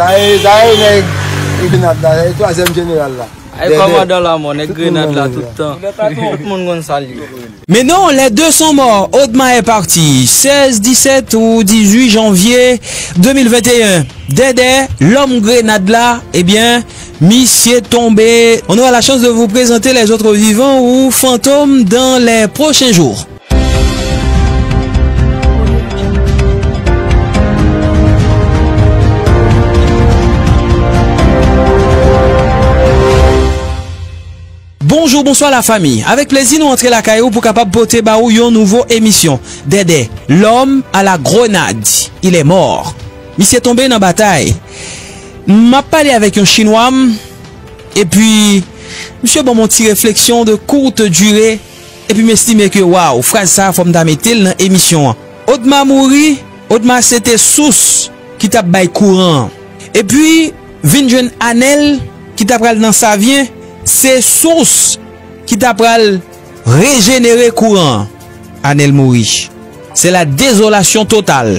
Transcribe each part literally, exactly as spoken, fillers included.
Sa e, sa e nèg Grenad la, e twazyèm jeneral la. Ay, kòmandan lanmò, nèg Grenad la tout tan. Tout moun konn sa l ye. Mais non, les deux sont morts. Odma est parti. Seize, dix-sept ou dix-huit janvier deux mille vingt et un. Dèdè, lòm Grenad la, eh bien, misye tonbe. On aura la chance de vous présenter les autres vivants ou fantômes dans les prochains jours. Bonjou, bonswa lafanmi. Avèk plezi nou antre lakay ou pou kapab pote ba ou yon nouvo emisyon. Dèdè, l'homme à la grenade, il est mort. Misye tonbe nan batay. M ap pale avèk yon chinwa m, epi misye ban m yon ti refleksyon de courte durée, epi m estime ke, waw, fraz sa a fò m ta mete l nan emisyon an. Odma mouri, Odma se te sous ki t ap bay kouran an. Epi, vin jwenn Anèl ki ta pral nan Savyen, se sous ki ta pral rejenere kouran an. Anèl mouri. Se la dezolasyon total.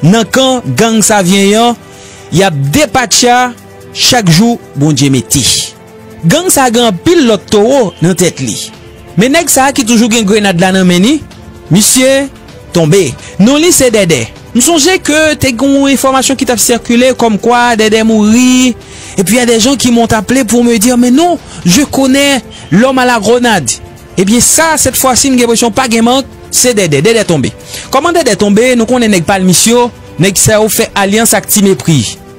Nan kan gang Savyen an, y ap depatcha chak jou Bondye mete. Gang sa gen anpil lòt towo nan tèt li. Men nèg sa a ki toujou gen grenad la nan men li, misye tonbe. Non li se Dèdè. M sonje ke te gen yon enfòmasyon ki t ap sikile kòmkwa Dèdè mouri. Et puis, il y a des gens qui m'ont appelé pour me dire, mais non, je connais l'homme à la grenade. Ebyen sa, cette fois-ci, m gen enpresyon pa gen mank, se Dèdè. Dèdè tonbe. Kòman Dèdè tonbe? Nou konnen nèg palmis yo, nèg sa yo fè alyans ak Ti Mepri.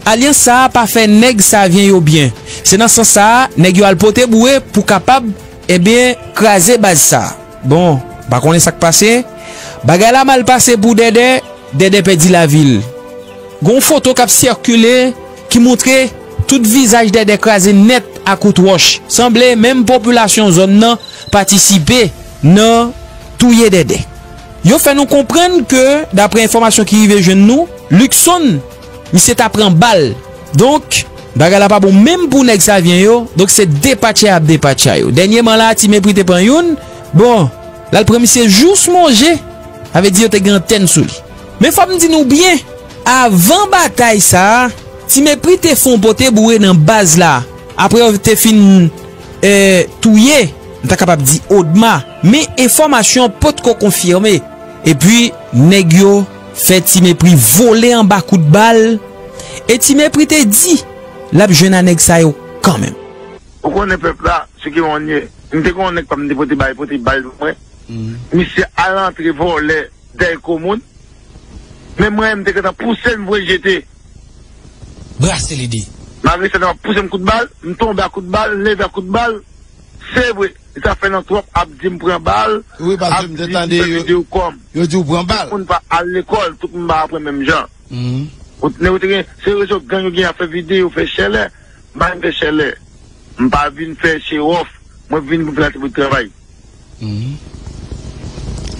Alyans sa a pa fè nèg Savyen yo byen. Se nan sans sa a, nèg yo al pote boure pou kapab, ebyen, kraze baz sa a. Bon, m pa konnen sa k pase. Bagay la mal pase pou Dèdè, Dèdè pèdi lavi l. Gon foto k ap sikile ki montre tout vizaj Dèdè kraze nèt a kout wòch. Sanble menm popilasyon zòn nan patisipe nan touye Dèdè. Yo fè nou konprann ke, daprè enfòmasyon ki rive jwenn nou, Luckson, misye ta pran bal. Donk, bagay la pa bon menm pou nèg Savyen yo. Donk, se depatcha y ap depatcha yo. Dènyèman la a, Ti Mepri te pran youn. Bon, l al pran misye jous Monje. Sa vle di yo te gen antèn sou li. Men fò m di nou byen, avan batay sa a, Ti Mepri te fè yon pote boure nan baz la. Apre yo te fin, eh, touye, m ta kapab di Odma. Men enfòmasyon an potko konfime. Epi, nèg yo fè Ti Mepri vole anba kout bal. E Ti Mepri te di l ap jwenn a nèg sa yo kanmenm. Ou konnen pèp la, se ki yon ye. M te gen yon nèg pa m te pote bay, pote bal pou mwen. Misye al antre vòlè Dèlko moun. Men mwen, m te gentan pouse l, m voye jete. Brase lide. Malgre sa, l ap pouse m kout bal, m tonbe a kout bal, m leve a kout bal. Se vre, li ta fè nan twòp ap di m pran bal, wi, paske ap m te di m tande fè yo, videyo kò m. Yo di w pran bal. Tout moun pa al lekòl, tout moun pa aprann menm jan. Ou, nèg yo te gen, se rezo gang yo gen ap fè videyo, fè chèlè, bay m fè chèlè. M pa vin fè show off, mwen vin pou fè travay.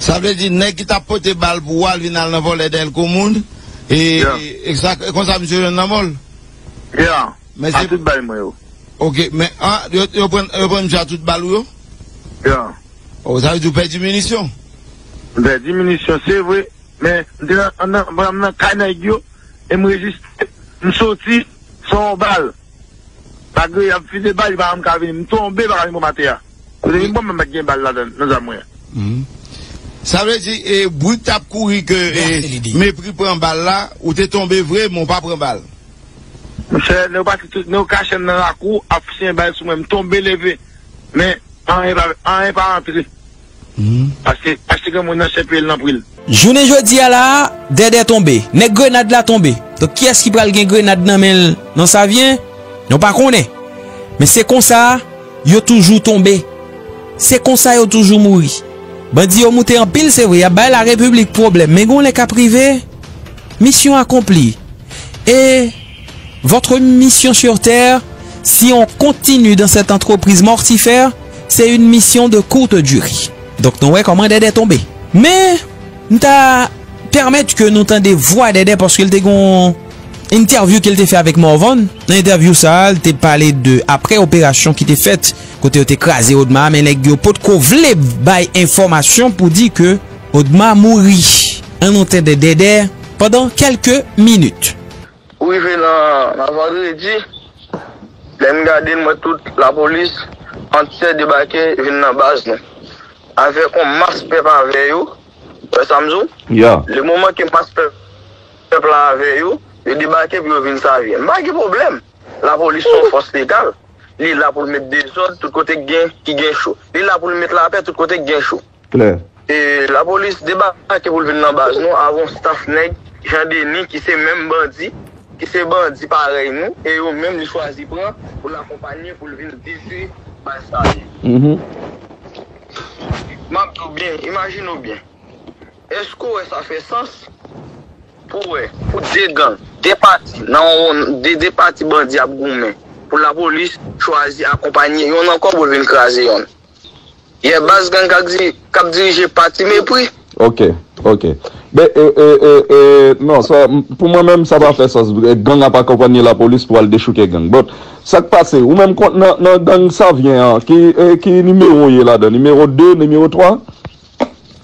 Sa vle di nèg ki t ap pote bal pou w al vin al nan vòlè Dèlko moun, e, e sa, e konsa misye jwenn lanmò l? Ya. Men a se tout bal mwen yo. Ok, men, ah, yo, yo pran, yo pran misye a tout bal ou yo? Ya. Oh, sa vle di w pèdi minisyon? M pèdi minisyon, se vre, men m te nan, nan, nan, nan kay nèg yo, e m reziste, m soti, se yon bal. Malgre y ap fize bal, li pa janm ka vini, m tonbe, pa ka vin pran m atè a. Kote vin pran m, m pa t gen bal ladan, nan zam mwen an. Sa vle di, e, bri k t ap kouri ke, e, Mepri pran bal la, ou te tonbe vre, men w pa pran bal. Monchè, nèg yo pase tout, nèg yo kache nan lakou, ap siyen bal sou mwen, m tonbe leve. Men, anyen pa, anyen pa antre. Paske, paske gen moun nan chèpye l nan pri l. Jounen jodi a la a, Dèdè tonbe. Nèg grenad la tonbe. Donk, kiyès ki pral gen grenad nan men l nan Savyen? Nou pa konnen. Men se konsa, yo toujou tonbe. Se konsa yo toujou mouri. Bandi yo moute anpil, se vre, y ap bay larepiblik pwoblèm. Men gon lè k ap rive, mission accomplie. Et votre mission sur terre, si on continue dans cette entreprise mortifère, c'est une mission de courte durée. Donk, nou wè kòman Dèdè tonbe. Men, m ta pèmèt ke nou tande vwa Dèdè, paske l te gon entèvyou ke l te fè avèk Morvan. Nan entèvyou sa a, l te pale de, aprè operasyon ki te fèt, kote yo te kraze Odma, men nèg yo potko vle bay enfòmasyon pou di ke Odma mouri. Ann nou tande Dèdè pandan kèlke minit. Ou rive nan, nan vandredi, lè m gade, m wè tout lapolis antyè debake vin nan baz nou. Avèk yon mas pèp avè yo, ou wè sa m di w? Ya. Le moman ke mas pèp, pèp la avè yo, yo debake pou yo vin Savyen. M pa gen pwoblèm. Lapolis se yon fòs legal. Li la pou l met dezòd tout kote k gen, ki gen cho. Li la pou l met lapè tout kote k gen cho. Klè. E lapolis debake pou l vin nan baz nou avè yon staf nèg, Jan Deni, ki se menm bandi, ki se bandi parèy nou, e yo menm li chwazi pran pou l akonpanye pou l vin detwi baz sa yo. Mhm. M ap di w byen, imajine w byen. Èske w wè sa fè sans? Pou wè, pou de gang, de pati, nan yon, de, de pati bandi ap goumen, pou lapolis chwazi akonpanye yonn ankò pou l vin kraze yonn. Yè baz gang k ap di, k ap dirije pati mepri. Ok, ok. Men, e, e, e, e, non, sa, m- pou mwen menm, sa pa fè sans. E, gang ap akonpanye lapolis pou al dechouke gang. Bon, sa k pase? Ou menm kont nan, nan gang Savyen an, ki, e, ki nimewo w ye ladan? Nimewo de, nimewo twa?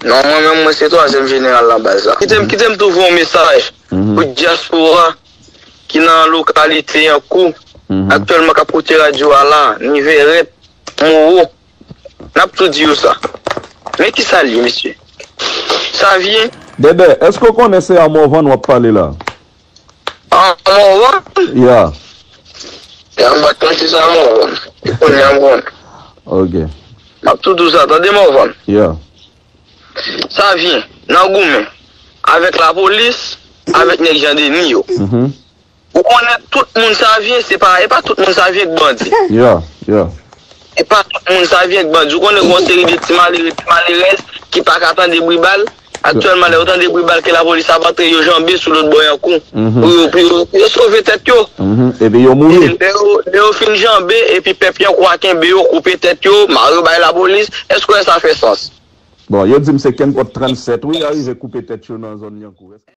Non, mwen menm, mwen se twazyèm jeneral nan baz la. Kite m, kite m tou voye yon mesaj Mhm. pou dyaspora ki nan lokalite Yankou, Mhm. aktyèlman k ap koute radyo a la, Nivèrèt, Mowo. N ap tou di yo sa. Men ki sa l ye, mesye? Savyen, Dèdè, èske w konnen se a Morvan w ap pale la? A Morvan? Ya. Ya, m pa t konn se sa Morvan. Kounye a m konnen. Ok. M ap tou di w sa, tande Morvan. Ya. Savyen, nan goumen. Avèk lapolis, avèk nèg Jan Deni yo. Mhm. Ou konnen tout moun Savyen, se pa, e pa tout moun Savyen k bandi. Ya, ya. E pa tout moun Savyen k bandi. Ou konnen gen yon seri de ti malere, ti malerèz ki pa ka tande bri bal. Aktyèlman, lè yo tande bri bal ke lapolis ap antre, yo janbe sou lòt bò Yankou. Mhm. Pou yo, pou yo, pou yo sove tèt yo. Mhm. Epi yo mouri. Lè yo, lè yo fin janbe, epi pèp Yankou a kenbe yo, koupe tèt yo, mare yo bay lapolis. Èske w wè sa fè sans? Bon, yo di m se Kenpòt trannsèt, wi, arive koupe tèt yo nan zòn Yankou.